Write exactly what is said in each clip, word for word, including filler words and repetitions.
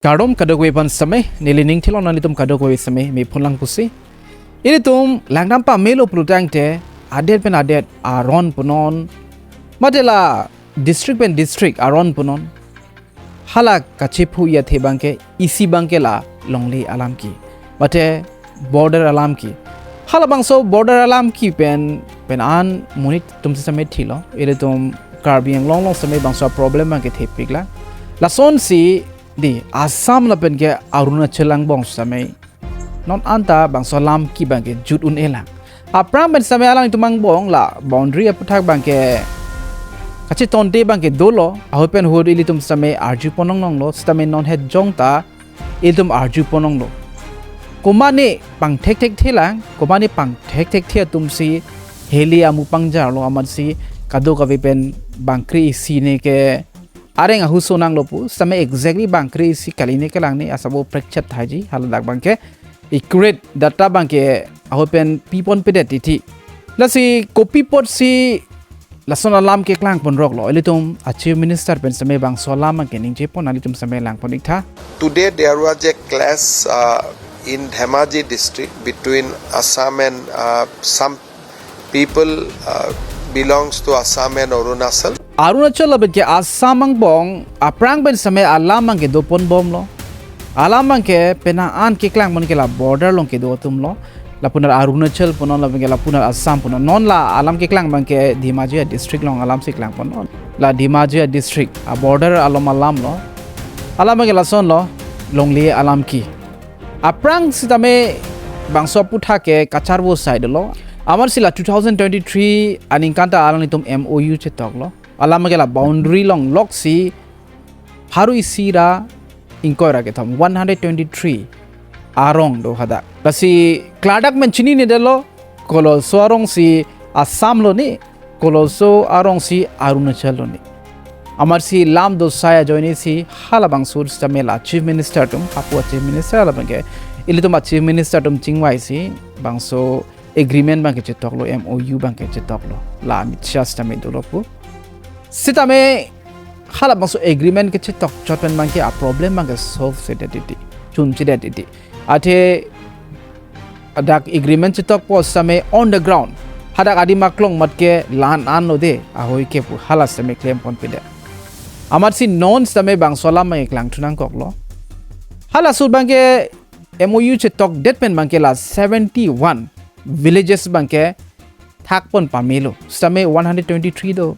Kardom kadokave aphan sitame, neli ning thilon nanglitum kadokave sitame me phonlang pusi. Ilitum langdam pamelo pulotangte, adet pen adet aron punon, mate la district pen district aron punon. Hala kachephu athe abangke, isi abangke la longle alam ke, mate border alam ke. Halabangso border alam ke pen, pen an monit atum sitame thilo. Ilitum Karbi Anglong along sitame bangso problem abangke thepiklang. Lasonsi di Assam lapen ke Arunachal angbong sitame non anta bangso alam ke abangke jut un-elang. Aphrang pen sitame alanglitum angbong la boundary aputhak abangke kachetonte abangke dolo, ahut pen ahut ilitum sitame arju pon longlonglo, sitame non het jong ta ilitum arju pon longlo. Komatne pangthekthek thelang, komatne pangthekthek the atumsi heli amu pangjarlo, amatsi kadokave pen bang kre-isi ne ke areng ahuso nanglo pu, sitame exactly bang kre-isi kali ne kelang ne asabo prekchet thaiji, haladak abangke accurate data abangke ahut pen pi ponpedet titi. Lasi kopi apotsi lason alam keklang ponroklo, ilitum a Chief Minister pen sitame bangso alam abangke ningje pon, ilitum sitame lang pon iktha. Today there was a clash uh, in Dhemaji district between Assam and uh, some people uh, belongs to Assam and Arunachal. Arunachal lapen ke Assam angbong aphrang pen sitame alam abangke do pon bomlo. Alam abangke penang an keklang abangke la border along kedo atumlo. Lapunar Arunachal punon lapen ke lapunar Assam punon. Non la alam keklang abangke Dhemaji district along alamsi klang punon. La Dhemaji district a border along alamlo. Alam abangke lasonlo, longle alam ke. Aphrang sitame bangso aputhak ke kacharvo side lo. Amatsi la two thousand twenty-three aningkan ta alanglitum M O U chetoklo. Alam abangke la boundary along loksi pharo isi ra ingkoi ra kethom, one hundred twenty-three arong do hadak. Lasi klardak pen chininedetlo, koloso arongsi Assam lo ne, koloso arongsi Arunachal lo ne. Amatsi lam do sai ajoinesi halabangso sitame la Chief Minister atum, hapu a Chief Minister lapen ke ilitum a Chief Minister atum chingvaisi bangso agreement abangke chetoklo, M O U abangke chetoklo. La Amit Shah sitame dolo pu. Sitame halabangso agreement kechetok chot pen abangke a problem abangke solve sedet titi, chunchedet titi. Athe hadak agreement chetokpo sitame on the ground hadak adim aklong mat ke la-an anlo de, ahoi ke pu hala sitame klem ponpedet. Amatsi non sitame bangso alam abangke klangthu nangkoklo. Halaso abangke M O U chetokdet pen abangke la seventy-one villages abangke thak pon pamelo. Sitame one hundred twenty-three do.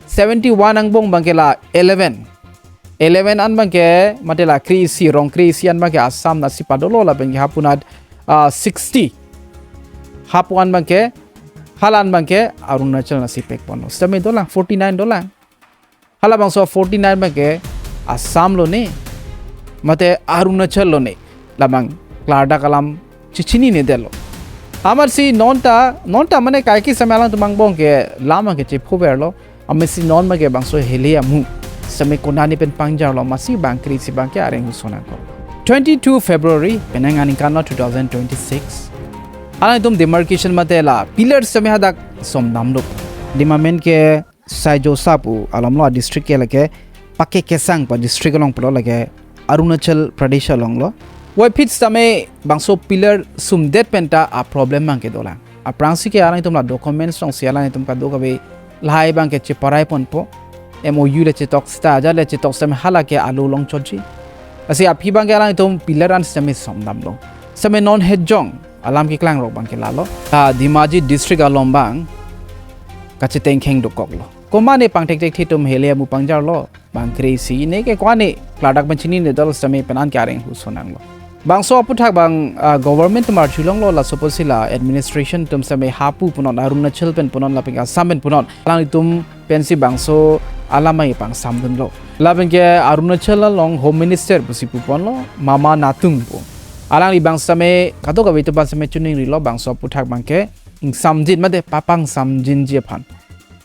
Seventy-one angbong abangke la eleven. Eleven an abangke mate la kre-isi, rong kre-isi an abangke Assam nasi padolo lapen ke hapunat ah, sixty. Hapu an abangke, hala an abangke Arunachal nasi pek ponlo. Sitame dolang, forty-nine dolang. Halabangso forty-nine abangke Assam lo ne, mate Arunachal lo ne, labang klardak alam chichininedetlo. Amatsi non ta, non ta mane kaike sitame alangtum angbong ke lam abangke chephuverlo. Amatsi non abangke bangso heli amu sitame konane pen pangjarlo, amatsi bang kre-isi abangke areng ahuso nangkok. Twenty-two February penang aningkan lo two thousand twenty-six. Alangtum demarcation mate la pillar sitame hadak somdamlo. Dim amen ke Saijo Sapu alomlo, a district ke lake Pakke Kessang pu district along pulo, lake Arunachal Pradesh alonglo. Puvoiphit sitame bangso pillar sumdet pen ta a problem abangke dolang. Aphrangsi ke alangtum la documents alongsi alangtum kadokave lahai abangke cheparai ponpo. M O U le chetok sita, ajat le chetok sitame hala ke alo longchotji. Lasi aphi abangke alangtum pillar an sitame somdamlo. Sitame non het jong alam keklangrok abangke lalo. Ah, Dhemaji district along abang kachetengkheng dokoklo. Komatne pangthekthek the atum heli amu pangjarlo, bang kre-isi ne ke komatne klardak pen chininedetlo sitame penang ke areng ahuso nanglo. Bangso aputhak abang, ah, government atum arjulonglo, laso apotsi la administration atum sitame hapu punon, Arunachal pen punon lapen ke Assam pen punon, alanglitum pensi bangso alam abangke pangsamdunlo. Lapen ke Arunachal along Home Minister pusi pu ponlo, Mama Natung pu. Alangli abang sitame kadokave atum abang sitame chiningrilo bangso aputhak abangke ingsamjin mate papangsamjinji aphan,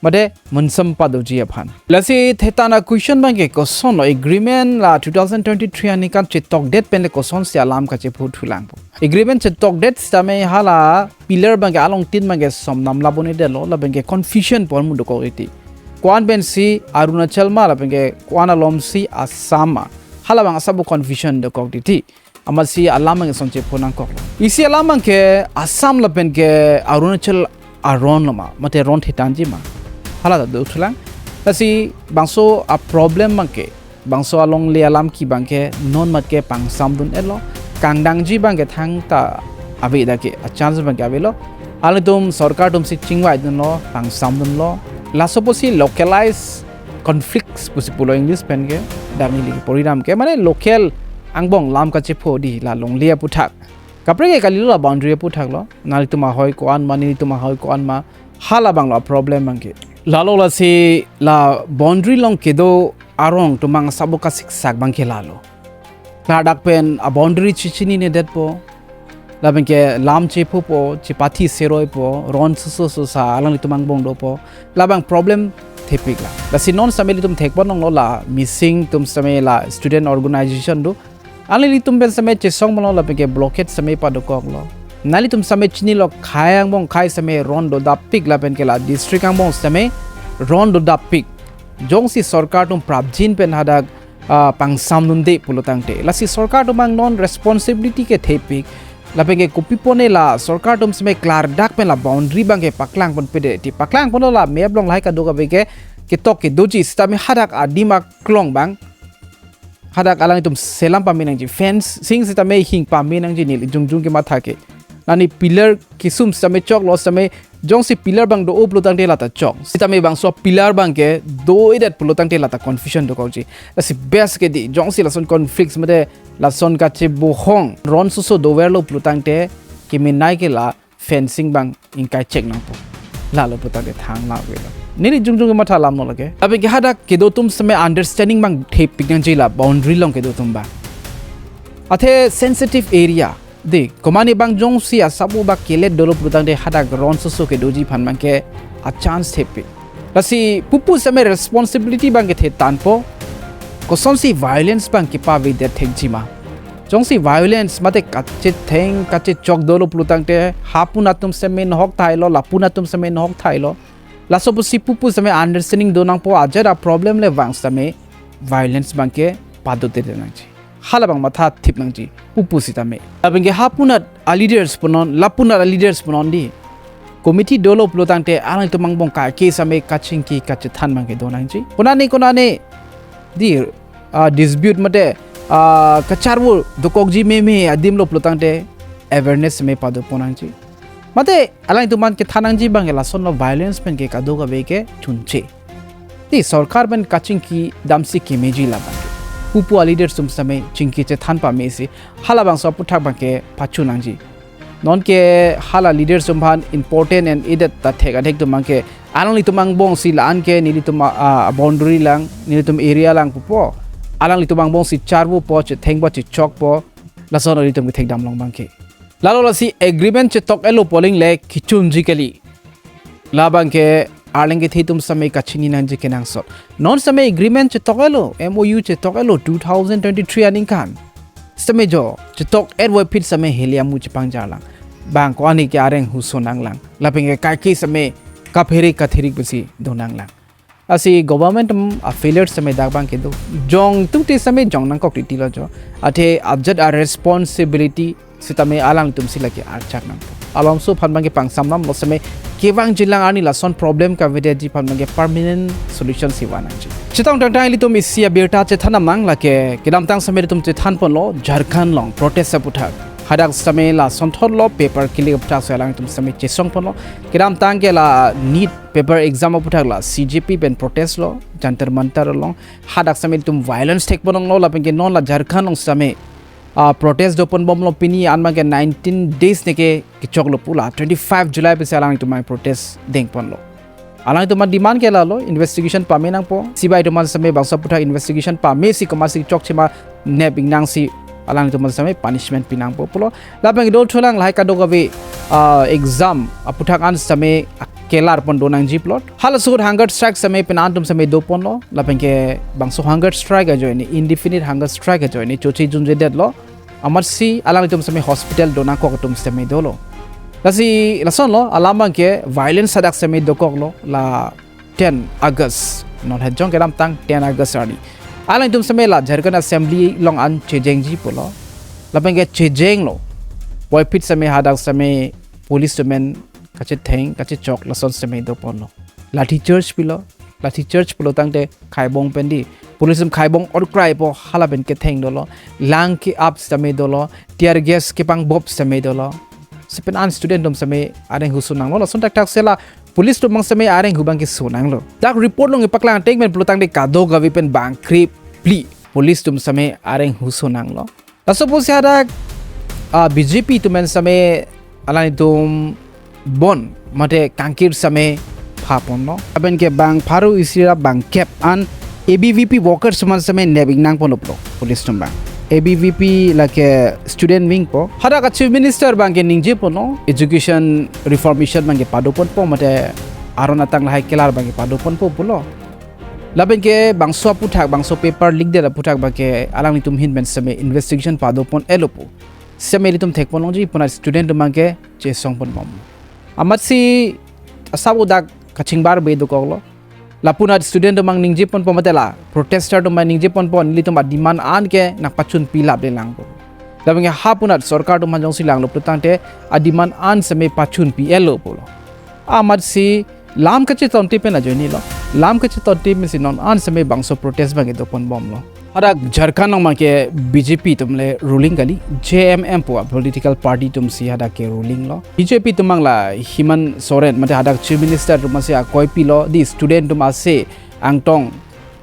mate munsam padoji aphan. Lasi thetan a question abangke kosonlo, agreement la two thousand twenty-three aningkan chetokdet pen le kosonsi alam kachephu thulangpo? Agreement chetokdet sitame hala pillar abangke along tin abangke somdam labonedetlo, labangke confusion pon mu dokok iti. Ko-an pensi Arunachal ma, labangke ko-an alomsi Assam ma. Halabang asap bo confusion dokok titi. Amatsi alam abang eson chepho nangkoklo. Isi alam abangke Assam lapen ke Arunachal aron lo ma, mate ron thetanji ma. Hala ta dothulang. Lasi bangso a-problem abangke, bangso alongle alam ke abangke non mat ke pangsamdun-etlo. Kangdangji abangke thangta ave dak ke, a-chance abangke avelo. Alanglitum sorkar atumsi chingvaidunlo, pangsamdunlo. Laso pusi localized conflicts pusi pulo English pen ke, dak neli poriram ke, mane local angbong lam kachepho di la longle aputhak. Kaprek ke kalilo, la boundary aputhak lo. Nelitum ahoi ko-an ma, nelitum ahoi ko-an ma. Halabang lo problem abangke. Lalo lasi la boundary along kedo arong atum abang asap bo kasiksak abangke lalo. Ladak pen a-boundary chechinine detpo. Lapen ke lam chephopo, chepathi seroipo, ron soso sosa alanglitum angbong dopo. Labang problem thepik la. Lasi non sitame ilitum thekpon longlo, la missing atum sitame, la student organization do. Alanglitum pen sitame chesongponlo lapen ke blockade sitame padokoklo. Nelitum sitame chinilo, khei angbong khei sitame ron dodapik lapen ke la district angbong sitame ron dodapik. Jongsi sorkar atum prapjin pen hadak, ah, pangsamdunde pulo tangte, lasi sorkar atum abang non responsibility ke thepik. Lapen ke kopi pone la sorkar atum sitame klardak pen la boundary abangke paklangponpedet ti. Paklangponlo, la map along lahai kadokave ke ketok kedoji sitame hadak adim aklong abang, hadak alanglitum selam pame nangji, fencing sitame hing pame nangji, neli jongjong kematha ke. Nani pillar kesum sitame choklo sitame, jongsi pillar abang do-o pulo tangte lata chok. Sitame bangso pillar abangke do-edet pulo tangte lata confusion dokokji. Lasi best ke di, jongsi lason conflicts mate lason kachebohong ron soso doverlo pulo tangte, kemenei ke la fencing abang ingkai chek nangpo. Lalo pulo tangte thang la avelo. Neli jongjong kematha alam lo lake. Lapen ke hadak kedo atum sitame understanding abang thepik nangji, la boundary along kedo atum abang. Athe sensitive area. De, komatne abang jongsi asap bo ba kelet dolo pulo tangte hadak ron soso kedoji aphan abangke a-chance thepik. Lasi pupu sitame responsibility abangke thetanpo. Kosonsi violence abang kepavedet thekji ma. Jongsi violence mate kachetheng kachechok dolo pulo tangte, hapun atum sitame nohok thailo, lapun atum sitame nohok thailo. Laso pusi pupu sitame understanding do nangpo, ajat a-problem le vang sitame violence abangke padote nangji. Halabang mathathip nangji pupu sitame. Lapen ke hapun a-leaders punon, lapun a-leaders punon di. Committee dolo pulo tangte alanglitum angbong kaike sitame kachingki kachethan abangke do nangji. Konane konane di, ah, dispute mate, ah, kacharvo dokokji meme adim lo pulo tangte awareness sitame padopon nangji. Mate alanglitum aphan kethan nangji abangke lasonlo, violence pen ke kadokave ke chunche. Di sorkar pen kachingki damsi kemeji labang. Pupu a-leaders atum sitame chingki chethan pamesi, halabangso aputhak abangke pachu nangji. Nonke hala leaders atum aphan important and idet ta thek adhek atum abangke, alanglitum angbongsi la-an ke nelitum a, a, boundary lang, nelitum area lang pupo. Alanglitum angbongsi charvopo, chethengpo, chechokpo. Lason nelitum kethekdam long abangke. Lalo lasi agreement chetok-etlo pu aling le kechunji kali. Labangke arleng kethe atum sitame kachini nangji kenangsot. Non sitame agreement chetok-etlo, M O U chetok-etlo two thousand twenty-three aningkan. Sitame jo, chetok-et voiphit sitame heli amu chepangjarlang. Bang ko-an ke areng huso nanglang. Lapen ke kaike sitame kapherik katherik pusi do nanglang. Lasi government atum a-failure sitame dak abangke do. Jong tute sitame jong nangkok titi lo jo. Athe ajat a-responsibility sitame alangtumsi lake archak nangpo. Alomso aphan abangke pangsamnamlo sitame kevangjilang arni lason problem kavedetji aphan abangke permanent solution si van nangji. Chetong tangtang ilitum isi abirta chethan nang lake kedamtang sitame ilitum chethanponlo Jharkhand along protest aputhak. Hadak sitame lasonthotlo paper kilik aputhak si alangtum sitame chesongponlo. Kedamtang ke la NEET paper exam aputhak la C J P pen protest lo, Jantar Mantar along. Hadak sitame ilitum violence thekponlonglo lapen ke non la Jharkhand along sitame, ah, protest doponbomlo, pini an abangke nineteen days neke kechoklo pu la, twenty-five July pensi alangtum protest dengponlo. Alangtum a-demand ke lalo, investigation pame nangpo. C B I atum sitame bangso aputhak investigation pamesi komatsi chokche ma nep ingnangsi alangtum sitame punishment pinangpo pulo. Lapen dothulang lahai kadokave, ah, exam aputhak an sitame kelar pon do nangji pulo. Halaso ahut hunger strike sitame penang atum sitame doponlo. Lapen ke bangso hunger strike ajoine, indefinite hunger strike ajoine choche junjedetlo. Amatsi alanglitum sitame hospital do nangkok atum sitame dolo. Lasi lasonlo, alam abangke violence hadak sitame dokoklo la ten August. Non hejong kedamtang ten August arni. Alangtum seme la Jharkhand Assembly along an chejengji pulo. Lapen ke chejenglo. Puvoiphit seme hadak seme police atum pen kachetheng, kachechok lason seme doponlo. Lathi charge pilo. Lathi charge pulo tangte khaibong pen di. Police atum khaibong orkraipo, hala pen ketheng dolo. Lang ke-ap seme dolo. Tear gas kepangbop seme dolo. Laso pen an student atum seme areng husu nanglo. Lason thakthak si la police atum abang seme areng hu abang keso nanglo. Dak report along ipaklang ateng pen pulo tangte kadokave pen bang krip phli police atum seme areng husu nanglo. Laso pusi hadak, ah, B J P atum pen seme alanglitum bon mate kangkir seme phaponlo. Lapen ke bang pharo isi ra bang kep an A B V P workers atum an seme nep ingnang ponlo pulo police atum abang. A B V P lake student wing po. Hadak a Chief Minister abang ke ningje ponlo, education reformation abang ke padoponpo mate aron atang lahai kelar abang ke padoponpo pulo. Lapen ke bangso aphuthak, bangso paper leak det aphuthak abang ke alanglitum ahin pen seme investigation padopon-etlo pu. Seme ilitum thekpon longji pu, na student atum abang ke chesongponbom. Amatsi asap udak kachingbar be dokoklo. Lapu na student atum abang ningjeponpo mate la protester atum abang ningjeponpo, nelitum ademand an ke nangpachunpi laple lang pu. Lapen ke hapu na sorkar atum abang jongsi langlo pulo tangte ademand an seme pachunpi-etlo pulo. Amatsi lam kachetonte pen ajoinelo. Lam kachetonte pensi non an seme bangso protest abang ke doponbomlo. Hadak Jharkhand along abang ke B J P atum le ruling kali, J M M pu a political party atum si hadak ke ruling lo. B J P atum abang la Hemant Soren mate hadak Chief Minister atum si akoi pilo, di student atum ase angtong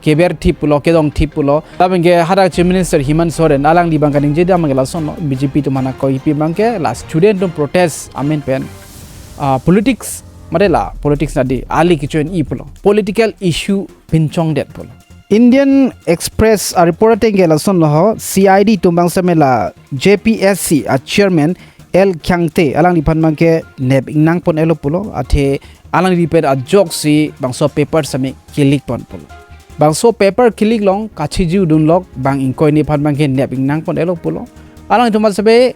keber thip pulo, kedong thip pulo. Lapen ke hadak Chief Minister Hemant Soren alangli abang kaningje dam abang ke lasonlo, B J P atum aphan akoi pi abang ke la student atum protest amen pen, ah, politics mate la politics nadi ali kecho-en-i pulo, political issue pinchongdet pulo. Indian Express a report ateng ke lasonlo ho, C I D atum abang seme la J P S C a chairman L Khyangte alangliphan abang ke nep ingnang pon-etlo pulo, athe alangli pen ajoksi bangso paper seme ke-leak pon pulo. Bangso paper ke-leak along kachijudun lok bang ingkoi nephan abang ke nep ingnang pon-etlo pulo. Alangtum seme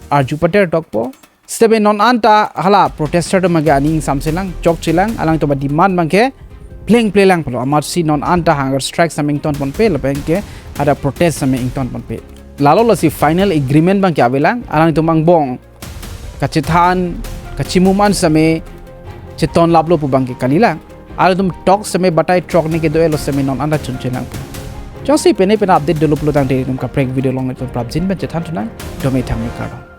arju pater tokpo. Sitame non anta hala protester atum abang ke aning samselang, chokchelang, alangtum ademand abang ke plengplelang pulo. Amatsi non anta hunger strike seme ingtonponpe, lapen ke hadak protest seme ingtonponpe. Lalo lasi final agreement abang ke avelang, alangtum angbong kachethan, kachimum an seme chetonlaplo pu abang ke kalilang. Alangtum tok seme batai throk ni kedo-etlo seme non anta chunchelang. Jongsi pene pene update dolo pulo tangte itum kaprek video along itum prapjin pen chethan thunang. Dome thangme kardom.